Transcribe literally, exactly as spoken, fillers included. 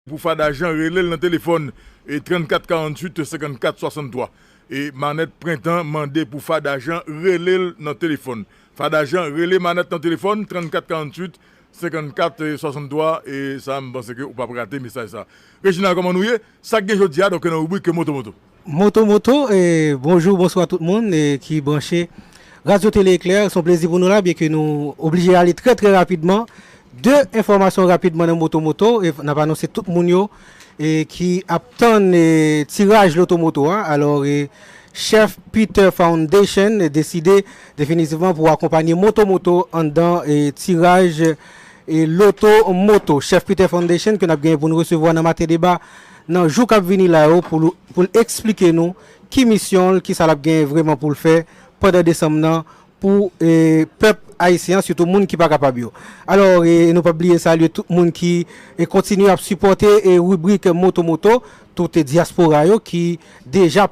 pou Fada Jan, rele l nan telefòn, e trannkat karanntuit senkannkat swasanntwa. E Manèt Prentan mande pou Fada Jan, rele l nan telefòn. Fada Jan, rele Manèt nan telefòn, trannkat karanntuit senkannkat swasanntwa, e sa, m panse ke ou p ap rate mesaj sa. Reginald, kòman nou ye? Sa k gen jodi a, donk, nan ribrik Moto Moto. Moto Moto, e bonjou, bonswa tout moun, e ki branche Radyo Tele Eklè. Se yon plezi pou nou la, byen ke nou oblije ale trè, trè rapidman. De enfòmasyon rapidman nan Moto Moto, e n ap anonse tout moun yo, e ki ap tann, e tiraj Loto Moto a. Alò, e Chef Peter Foundation deside definitivman pou akonpanye Moto Moto anndan, e tiraj, e Loto Moto. Chef Peter Foundation ke n ap genyen pou nou resevwa nan Maten Deba nan jou k ap vini la yo pou l, pou l eksplike nou ki misyon l, ki sa l ap genyen vreman pou l fè pandan desanm nan pou, e, pèp ayisyen an, sitou moun ki pa kapab yo. Alò, e, nou p ap bliye salye tout moun ki, e, kontinye ap sipòte, e, ribrik Moto Moto, tout, e, dyaspora yo ki deja